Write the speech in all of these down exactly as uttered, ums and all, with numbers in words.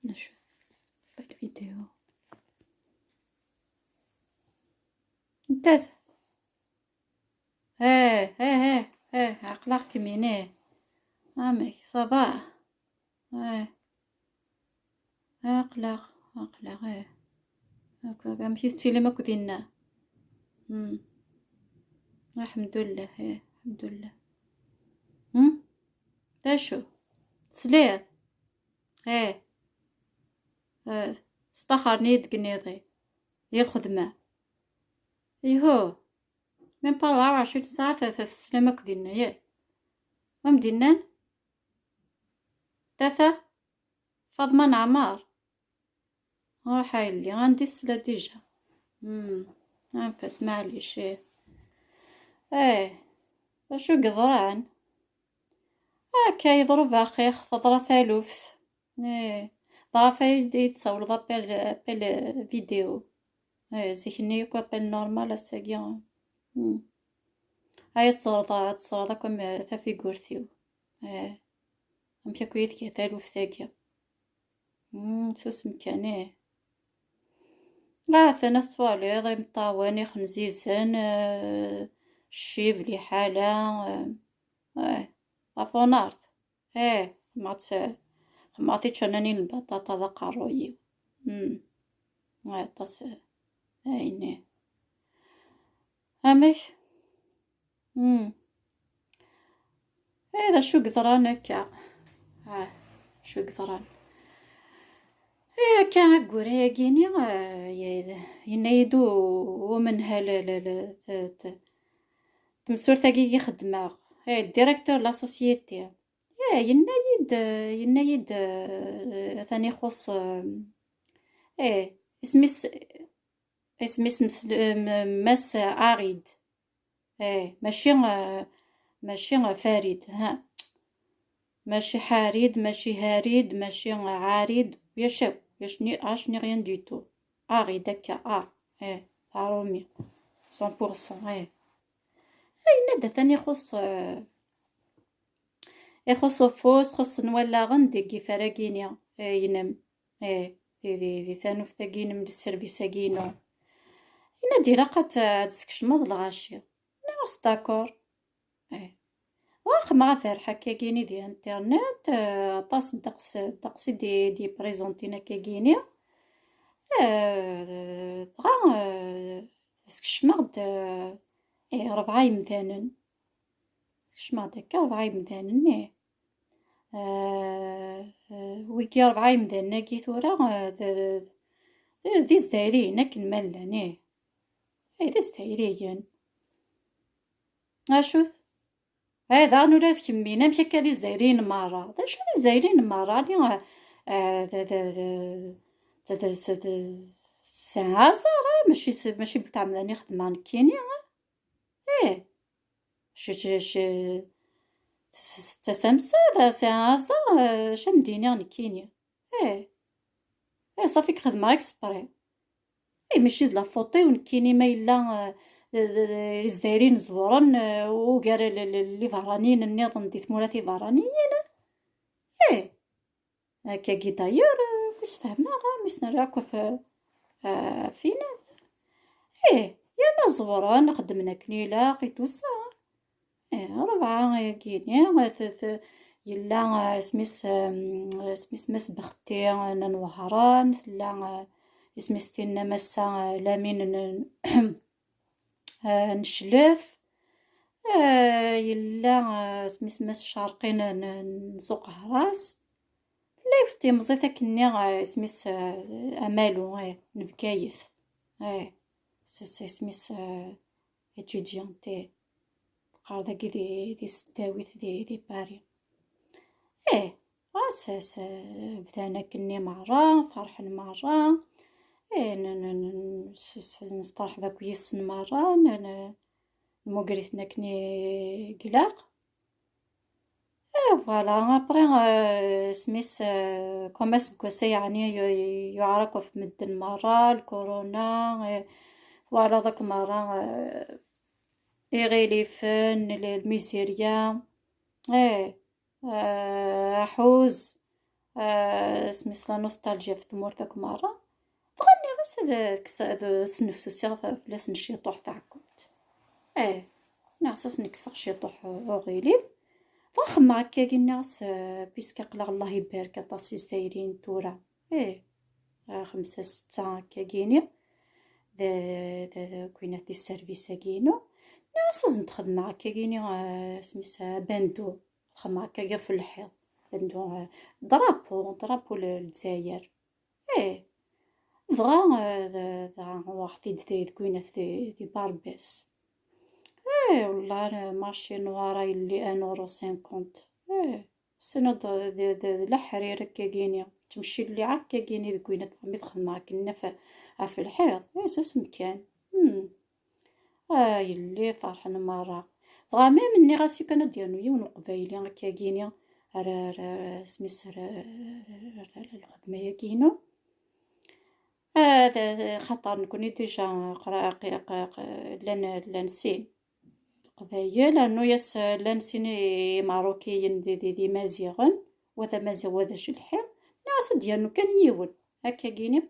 نشوف الفيديو. انت. ايه، ايه، ايه، ايه، عقلاق كمين، ايه. امك صافا؟ ايه. عقلاق، عقلاق، ايه. هكا، هكا، مشيت تسيلم اكو دينا. مم. الحمد لله، ايه، الحمد لله. هم؟ تا شو؟ سليت؟ ايه. آه، استخرني دقنيضي. هي الخدمة. ايهو. من با أربعة وعشرين ساعة ثلاثة السلام اكو دينا، ياه. وام دينان؟ ثلاثة. فاطمة نعمار. روح هاي اللي عندي السلا ديجا. مم. انفس، معليش، ايه. ايه. شو قدران؟ هكا يضرب اخيخ، تضرب ثالوث. ايه. ضعف يد-، يتصور ضرب بال-، بال فيديو. ايه، زيكني يكون بال نورمال، استاقي. مم. هاي تصور ضا-، تصور ضا كم ثافي قورثيو. ايه. ام كاكو يدكي ثالوث ثاقي. مم، سوس مكانيه. آه، ثنا الصواليض، يمطاوين، يخنزيزن، آه، الشيف لي حالة، آه، آه، افونارت. ايه، خمعت، خمعتي تشنانين البطاطا ذا قارويي. مم. آه، تص-، عيني. امك. مم. هذا شو قدران هكا. اه، شو قدران. ايه، كان قوريقيني، آه، ي-، ينايدو ومنها ل-، ل-، ل-، ت-، ت-، تمسورتاكي يخدمها. ايه، الديريكتور لا سوسيتي. ايه، ينايد، ينايد، آه، ثاني يخص، آه، ايه، اسميس، اسميس مس-، م-، ماس عريض. ايه، ماشي، آه، ماشي فريد، ها. ماشي حريد، ماشي هريد، ماشي عريض. يا شاو، يا شني، آه، شني rien du tout. عريض هكا، اه، ايه، تاع رومي. مية في المية، ايه. اي ندى ثاني يخص، آه، يخص فوس، خص نولاغن ديك فراقينيا، آه، ينم. ايه، دي، دي، دي ثانوف تاقينم للسيرفيس اقينو. ينادي لا قد تسكشمض الغاشي. ناس داكور. ايه. واخ ما غثر حكا كيني دي انترنت، آه، طاس دقس، دقس دي، دي بريزونتينا كيني. آه، دغا، آه، تسكشمض، آه، ايه، ربعة يمثالن. تسكشمض هكا ربعة يمثالن، ايه. آه، آه، ويكي ربعة يمدان-agi tura، آه، د-، د-، d izdayriyyen akken ma llan, ih. Ay d izdayriyyen. Acu-t? Hada ula d kemmini, amek akka d izdayriyyen merra? D acu d izdayriyyen merra? Ni, ah, ah, d, d, d, d, d, d, Saint Lazare, ah, mačči s-, mačči beltɛemda i xedmeɣ nekkini, ah. Ih. Š-, š-, š-, s-, s-, d tasamsa, d Saint Lazare, ah, acu am d-iniɣ nekkini? Ih. Ih, ṣafi, k-xedmeɣ exprès. Ih, mačči d la faute-iw nekkini ma yella, eh, d, d, d, Izzayriyen ẓewren, eh, ugar l-, l-, l-, iberraniyen nniḍen di tmura tiberraniyin. Ih. Akkagi d'ailleurs, eh, ur sfehmeɣ, eh, mi s-nerra akk ɣef, eh, ɣef inat. Ih, yerna ẓewren, xeddmen akken ilaq, i tusa. Eh, rebɛa ayagi-ni, eh, t-, t-, yella, eh, isem-is, em, isem-is Mass Bexti, eh, n Wehran, tella, eh, isem-is tinna Massa, eh, Lamin n, eh, n Cclef, eh, yella, eh, isem-is Mass Cerqi n, n, n Suq Hras. Tella yiwet n timẓit akken-nni, eh, isem-is, eh, Amalu, eh, n Bgayet. Eh, s-, s-, isem-is, eh, étudiante, eh, teqqar dagi di, di tesdawit di, di Paris. Eh, ɣas, as, bdan akkenni merra, ferḥen merra. Eh, n-, n-, n-, s-, s-, nesteṛḥeb akk yis-sen merra, n-, n-, nmuger-iten akken i ilaq. Eh, voilà, après, eh, isem-is, eh, comme aseggas-a, yeɛni, yu-, yu-, yuɛer akk ɣef medden merra, lkuruna, eh, twalaḍ akk merra, eh, iɣilifen, l-, lmizirya, eh, eh, aḥuz, eh, isem-is la nostalgie ɣef tmurt akk merra. Dɣa nniɣ-as ad kkes-, ad snefsusiɣ f-, fell-asen ciṭuḥ taɛkemt. Eh, nniɣ-as ad sen-kkseɣ ciṭuḥ, eh, uɣilif. Dɣa xemmeɣ akkagi, nniɣ-as, eh, puisque aql-aɣ, Allah ibarek, aṭas i s-tayri n tura. Eh, eh, xemsa, setta akkagini. D, d, d, gwinat di sservis-agi-inu. Nniɣ-as ad sen-d-xedmeɣ akkagini, eh, isem-is, eh, bandu. Xemmeɣ akkagi ɣef lḥiḍ. Bandu, eh, drapeau, drapeau n Lezzayer. Eh, dɣa, eh, d-, dɣa uɣeɣ-t-id di, deg winat di, di Barbès. Eh, والله le marché noir a yelli un euro cinquante. Eh, ssina d, d, d, d leḥrir akkagini. Ttmecci lliɣ akkagini deg winat mi txedmeɣ akken ɣef, ɣef lḥiḍ. Eh, s asem kan. Hmm. A yelli, ferḥen merra. Dɣa même nniɣ-as i kan ad d-yernu yiwen uqbayli akkagini ar, ar, ar, isem-is, ar, ar, ar, ar lxedma-yagi-inu. Ad, xaṭer nekni déjà qra-, q-, q-, q-, llan, llan sin Leqbayel, rnu-yas, llan sin Imeṛṛukiyen d, d, d Imaziɣen, wa d Amaziɣ, wa d Acelḥi. Nniɣ-as ad d-yernu kan yiwen. Akkagini,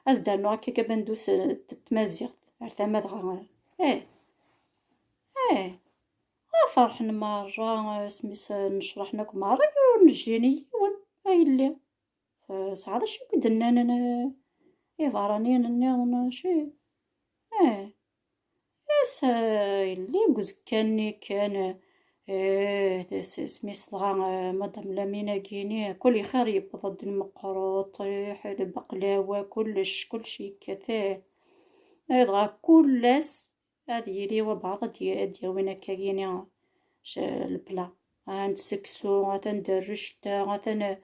ad s-d-rnuɣ akka abandus, eh, t-, tmaziɣt, ar tama dɣa, eh, eh, ah, ferḥen merra, asmi s-, necraḥen akk merra, ur nejjini yiwen, a yelli. Tesɛiḍ acu i k-d-nnan, eh, ibeṛṛaniyen nniḍen, acu? Eh, Is, eh, yelli deg uzekka-nni kan, eh, s-, isem-is dɣa, eh, Madame Lamine-agi-ni, kul ixir yewweḍ-d lmeqruṭ, eh, lbaqlawa, kullec, kullec yekkat, eh. Eh, dɣa kul ass ad yili wabɛaḍ ad y-, ad d-yawin akkagini c-, lebla. Atan seksu, atan d rrecta, atan, eh,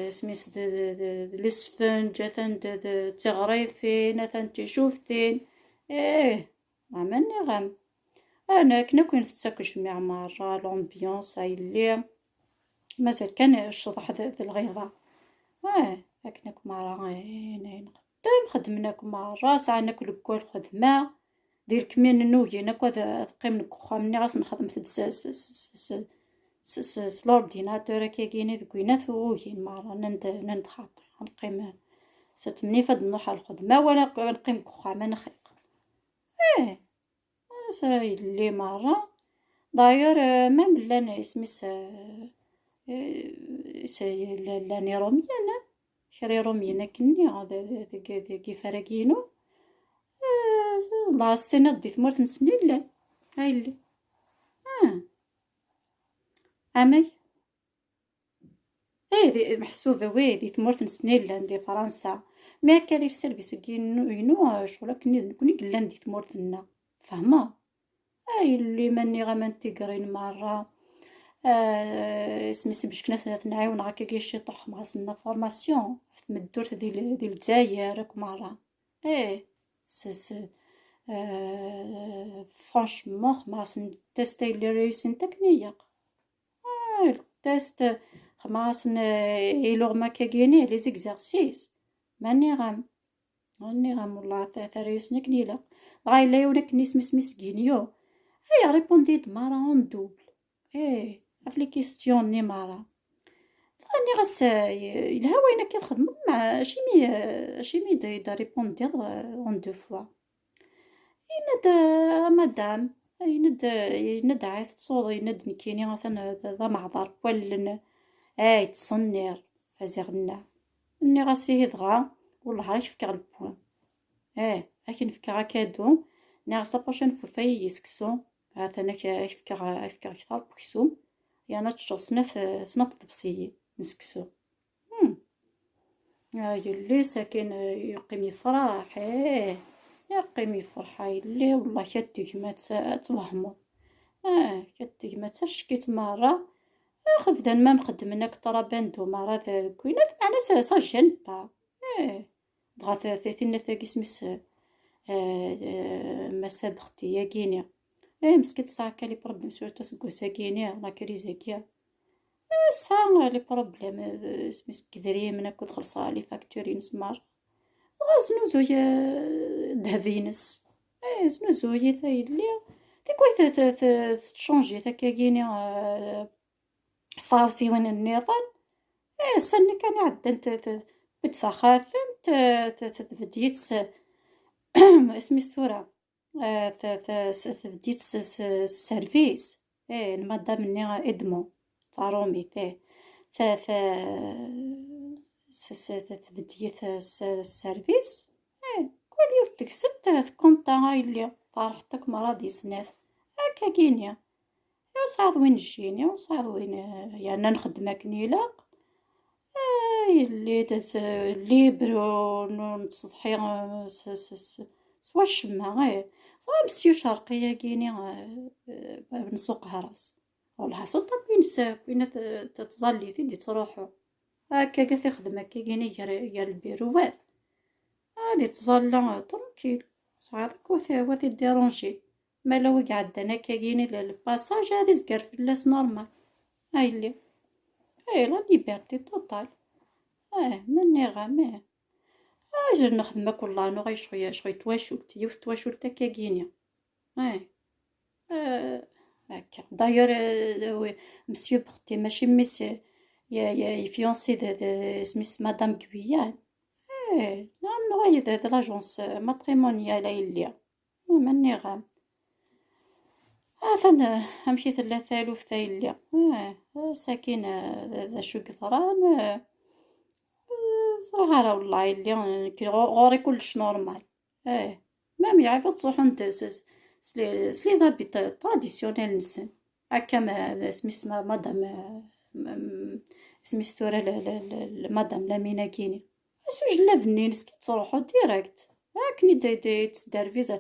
isem-is d, d, d, d lesfenǧ, atan d, d tiɣrifin, atan d ticuftin. Ih, ma nniɣ-am. Ana akken akk i ntett akk jmiɛ merra, l'ambiance, a yelli. Mazal kan ccḍeḥ d, d lɣiḍa. Ah, akken akk merra, eh, ayen, ayen nxeddem, xeddmen akk merra, sɛan akk lekwa lxedma. Di lekmin n ugin akk ad, ad qqimen deg uxxam-nni, ɣas nxedmet-d s, s, s, s, s, s, s l'ordinateur akkagini deg winat ugin merra, nnan-d, nnan-d xaṭi, ad neqqim s tmenif ad nruḥ ɣer lxedma, wala ad neqqim deg uxxam ad nxiq. Ih, s-, yelli merra. D'ailleurs, euh, même llan isem-is, euh, euh, s-, llan, llan Iṛumyen, eh? Kra Iṛumyen akkenni, d, d, deg, deg ifarag-inu. Eh, la s-tiniḍ di tmurt-nsen i llan. A yelli. Ah. Amek? Eh, di, meḥsub, oui, di tmurt-nsen i llan, di Fransa. Mi akka di sservis-agi inu, inu, eh, ccɣel akkenni d nekkni i yellan di tmurt-nneɣ. Tfehmeḍ? A yelli, ma nniɣ-am, aman tigrin merra. Eh, isem-is Meckin ad, ad ten-ɛiwneɣ akkagi ciṭuḥ, xemɣ-asen la formation ɣef tmeddurt di, di Lezzayer akk merra. Eh, s, s, eh, franchement, xemɣ-asen test ay lliɣ réussint akken ilaq. Ah, le test, xemɣ-asen, eh, iluɣma akkagini, les exercices. Ma nniɣ-am. Nniɣ-am, wellah, ta-, tara-yasen akken ilaq. Dɣa yella yiwen akken isem-is Miss Guigno. Ay, répondit-d merra en double. Eh, ɣef les questions-nni merra. Dɣa nniɣ-as, eh, yelha wayen akka txedmeḍ, ma acimi, eh, acimi d, d répondiḍ, eh, en deux fois? Yenna-d, eh, a madame, yenna-d, yenna-d, ɛad tettuḍ, yenna-d nekkini atan d, d ameɛḍar n wallen. Ay, yettṣenniṛ, a ziɣ nna. Nniɣ-as ihi dɣa, wellah ad k-fkeɣ le point. Eh, ad k-n-fkeɣ akadu. Nniɣ-as la prochaine fois, fay-iyi seksu. Atan ad k-, ad k-fkeɣ, ad k-fkeɣ kter n weksum. Yerna ad teččeḍ snat, snat tḍebsiyin n seksu. Hmm. Ah, yelli-s akin, eh, yeqqim yefreḥ, eh. Yeqqim yefreḥ a yelli, wellah kad tegmat ad twehmeḍ. Ah, kad tegmat ackit merra. Ax bdan ma mxeddmen akk ṭrabandu merra d, deg winat, meɛna ça, ça gêne pas. Eh. Dɣa t-, t-, tinna tagi isem-is, eh, eh, Massa Bexti-yagini. Eh, meskint tesɛa akka les problèmes, surtout aseggas-agini, la crise-agi. Tesɛa les problèmes, eh, isem-is deg idrimen akked xelṣeɣ les factures-ines merra. Dɣa znuzuy, eh, ddheb-ines. Eh, znuzuy-it a yelli. Tikwal t-, t-, t-, tettcanji takkagini, eh, ṣṣawsiwen nniḍen. Eh, sani kan iɛeddan t-, t-, tewwi-d taxatemt, eh, t-, t-, tbedd-itt s-, isem-is tura, eh, t-, t-, s-, tbedd-itt s-, s-, s-, service. Eh, n madam-nni Edmond, d taṛumit, eh. T-, t-, s-, s-, t-, tbedd-it s-, s-, service. Eh, kul yiwet deg-sent, eh, tkunta a yelli, ferḥet akk merra di snat. Akkagini. Ur sɛiḍ win jjini, ur sɛiḍ win, eh, yerna nxeddem akken ilaq. Eh, yelli d, d, libre, ur, ur nettseḍḥi, eh, s, s, s, s wacemma, eh. Dɣa Mesyu Cerqi-yagini, eh, eh, bab n Suq Hras. Wallah, s uṭapi-ines akk, win t-, t-, tẓallit i d-ittruḥu. Akka, akka t-ixdem akkagini gar, gar lbiruwat. Ad ittẓalla, eh, tranquille. Sɛiḍ akk wa t-, wa t-idiranjin. Ma la wi iɛeddan akkagini le, le passage, ad izger fell-as normal. A yelli. Eh, la liberté totale. Eh, ma nniɣ-am, eh. Ah, nexdem akk, wallah, nuɣ ay ccɣel, ccɣel twacult, yiwet twacult akkagini. Eh. Eh, akka. D'ailleurs, eh, oui, Monsieur Berti, mačči mmi-s, eh, ya, ya, fiancé de, de, isem-is Madame Guyane. Eh, nɛam, nuɣ ay d, de l'agence, eh, matrimoniale a yelli. Ma nniɣ-am. Atan, eh, amek i tella taluft a yelli. Eh, sakin, eh, d, d acu i yeḍran, eh, eh, ẓriɣ ara, wellah, a yelli, nekk ɣur-, ɣur-i kullec normal. Eh, même yeɛrif ad ttruḥun s, s, s les, s les habits traditionnels-nsen. Akka ma, isem-is ma, madame, eh, m-, m-, isem-is tura l, l, l, l, madame Lamina-gini. Acu jellab-nni-ines ki ttruḥu direct. Akken i d, i d, i d-tesderbiz.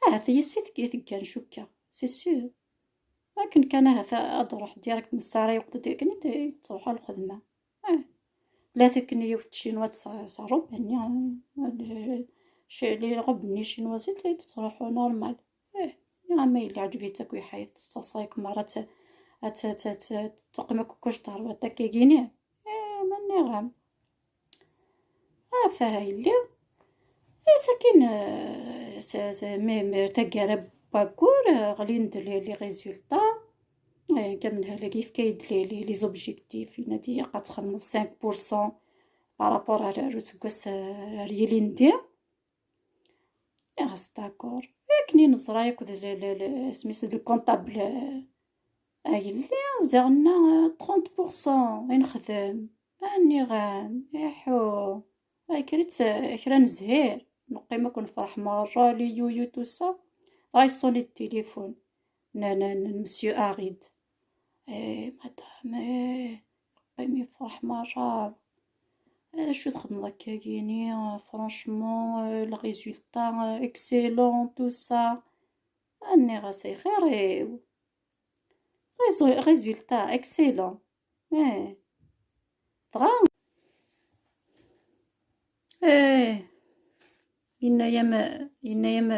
Ahat yis-s i teg-, i teggan cukkeɣ. C'est sûr. Akken kan ahat ad d-ruḥ direct, mi s ara yeqqel-d akken i d, i d-ttruḥu lxedma. Eh. Tella takken yiwet tcinwat s, s ṛṛuba-nni, eh, c-, les robes-nni chinoises i d, i d-ttruḥu normal. Eh. Nniɣ-am ma yella iɛǧeb-itt akk iḥayet, tettaṣṣay-ik merra, ad t-, ad t-, ad t-, ad t-, tuqem akk kuc teṛwiḍ akkagini. Eh, ma nniɣ-am. Ɣef aha yelli. Eh, sakin, eh, s-, s-, mi, mi taggara n waggur, eh, ɣlin-d les, les résultats. Eh, Kamel Halak yefka-yi-d les, les, les objectifs. Yenna-d ilaq ad txedmeḍ cinq pour cent par rapport ar, ar useggas, eh, ar yilindi. Nniɣ-as d'accord. Akken i neẓra yakk d le, le, le, isem-is d le comptable, eh, a yelli, ziɣ nna, eh, trente pour cent i nexdem. A nniɣ-am, iḥu. Ay, kker-itt, eh, kra n zhir. Neqqim akk nefreḥ merra, les youyou, tout ça. Dɣa yeṣṣuni-d tilifun n, n, n, n Monsieur Arid. Eh, madame, eh, yeqqim yefreḥ merra. Eh, d acu txedmeḍ akkagini, eh, franchement, eh, le résultat, eh, excellent, tout ça. A nniɣ-as, ay xir-iw. Résu-, résultat excellent. Eh. Dɣa. Eh. Yenna-yam, yenna-yam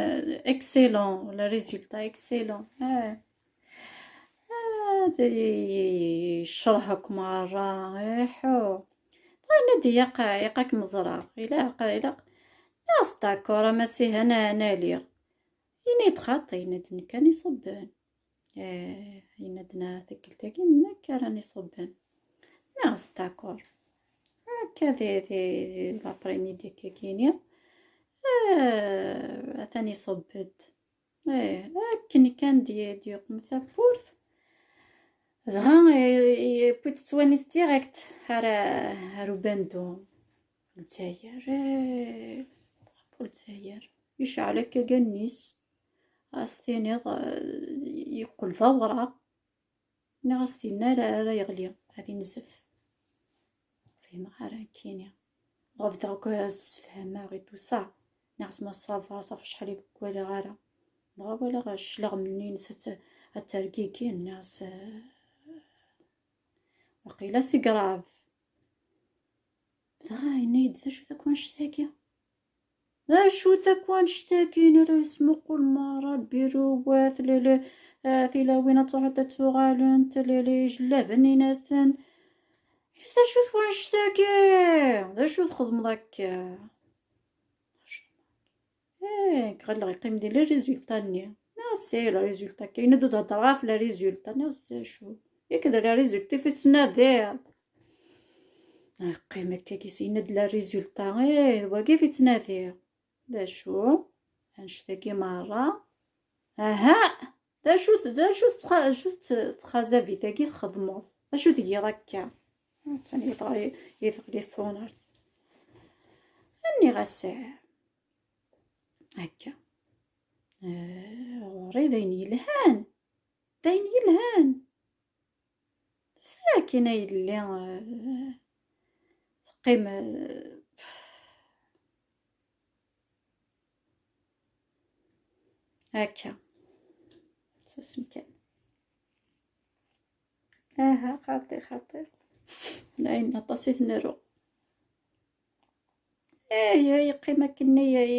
excellent, le résultat excellent. Eh. Ah, d-, yecreh-ak merra. Iḥu. Dɣa yenna-d, ilaq, ilaq ad kem-ẓreɣ. Ilaq, ilaq. Nniɣ-as d'accord, a Masiha, ad n-, ad nali. Yenna-yi-d xaṭi, yenna-d nekk ara iṣubben. Eh, yenna-d na tikkelt-agi nekk ara n-iṣubben. Nniɣ-as d'accord. Akka di, di, di l'après-midi akkagini, eh, atan iṣubb-d. Eh, akken kan d-, d-yuqem tawwurt, dɣa, eh, yewwi-d ttwanis direct ar, ar ubandu. Lezzayer, eh, drapeau Lezzayer. Yecɛel akka allen-is. Ad s-tiniḍ, eh, yeqqel d awraɣ. Nniɣ-as tinna ara, ara yeɣli, ad inzef. Ur fhimeɣ ara nekkini. Dɣa beddeɣ akk ad s-sefhameɣ i tusa. Nniɣ-as ma ça va, ça fait acḥal i k-walaɣ ara. Dɣa walaɣ cclaɣem-nni-ines ad t-, ad tergigi, nniɣ-as, eh, waqila c'est grave. Dɣa yenna-yi-d, d acu-t akk annect-agi? D acu-t akk annect-agi? Nara yesmuqul merra, lbiruwat, le, le, eh, tilawin ad truḥent ad tuɣalent, le, le, ijellaben inaten. D acu-t wannect-agi? D acu txedmeḍ akka? Eh, ɣileɣ yeqqim di les résultats-nni. Neɣ c'est les résultats, kayen ad d-hedreɣ ɣef les résultats, neɣ s d acu? Yak d les résultats i tettnadiḍ. Qqim akka, yenna-d la résultat, ih, d wagi i ttnadiɣ. D acu? Annect-agi merra? Aha! D acu, d acu tettxa-, acu t-, txazabit-agi txedmeḍ? D acu tgiḍ akka? Attan yeḍ-, yeḍli tfunart. Nniɣ-as, eh, akka. Eh, ɣur-i d ayen yelhan. D ayen yelhan. Sakin a yelli, eh, teqqim, eh, akka. Susem kan. Aha, xaṭi, xaṭi. Dayen, aṭas i t-nru. Eh, eh, yeqqim akken-nni, eh,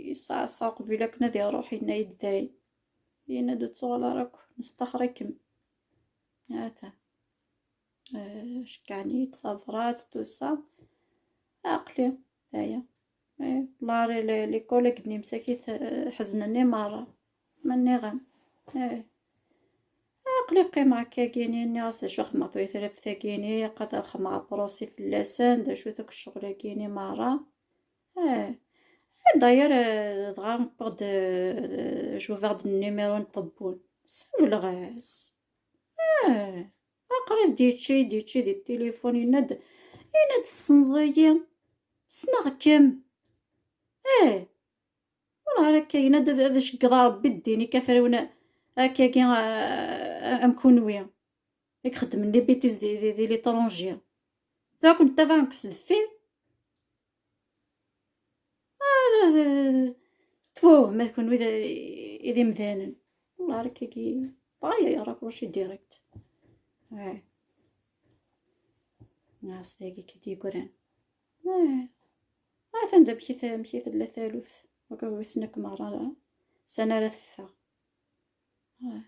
yeṣṣeɛṣeɛ qbel akken ad iruḥ, yenna-yi-d dayen. Yenna-d ur ttuɣal ara akk, nestaxer-ikem. Ata. Eh, cekkɛen-iyi-d tabrat, tout ça. Aql-i, daya. Eh, la, les, les collègues-nni msakit, eh, ḥeznen i merra. Ma nniɣ-am. Eh. Aql-i qqimeɣ akkagini, nniɣ-as d acu xedmeɣ tura i taluft-agini, qad ad xedmeɣ aprosi fell-asen, d acu-t akk ccɣel-agini merra. Eh. Eh, d'ailleurs, eh, dɣa wwiɣ-d, eh, jubiɣ-d nnumiru n Ṭebbun. Sawleɣ-as. Eh. Aqrib d-yečči, d-yečči di tilifun, yenna-d, yenna-d: "Tessneḍ-iyi? Ssneɣ-kem." Eh. Ur ara akka, yenna-d: "Ad, ad ceggḍeɣ Rebbi ddin-ik afriwen akkagi, a-, a-, am kunwi i ixeddmen les bêtises di, di, di l'étranger. Tura ad ken-ttabaɛen deg sdeffir." Ah, d, d, d, tfuh, ma d kunwi d, i d imdanen. Wallah, ara akkagi, dɣa raccrocher direct. Eh. Nniɣ-as dagi i d-yeggran. Eh. Atan d amek i t-, amek i tella taluft. Wagi wissen akk merra, sani ara teffeɣ. Ah,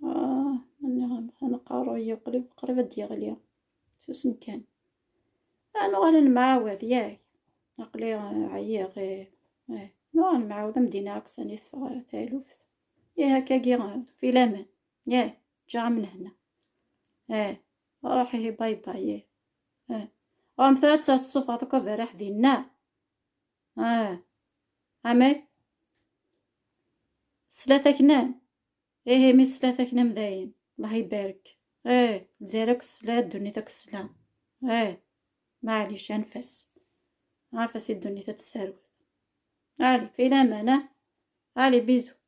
ah, nniɣ-am, anqaru-yi qrib, qrib ad d-yeɣli. Susem kan. Ah, nuɣal ad nemɛawad, yak. Aql-i, ah, ɛyiɣ, eh, eh. Nuɣal ad nemɛawad, am dinna akk sani teffeɣ, eh, taluft. Ih, akkagi, ah, fi laman. Yak, ǧǧiɣ-am lehna. Eh, ruḥ ihi, bye bye, ih. Eh. Ɣur-m tura ad tessuffɣeḍ akk aberraḥ dinna. Ah. Amek? Tesla taknam? Ihi mi tesla taknam dayen, Allah ibarek. Eh, Lezzayer akk tesla, ddunit akk tesla. Eh, maɛlic, anef-as. Anef-as i ddunit ad tesserwet. Allez, fi laman, ah. Allez, bisous.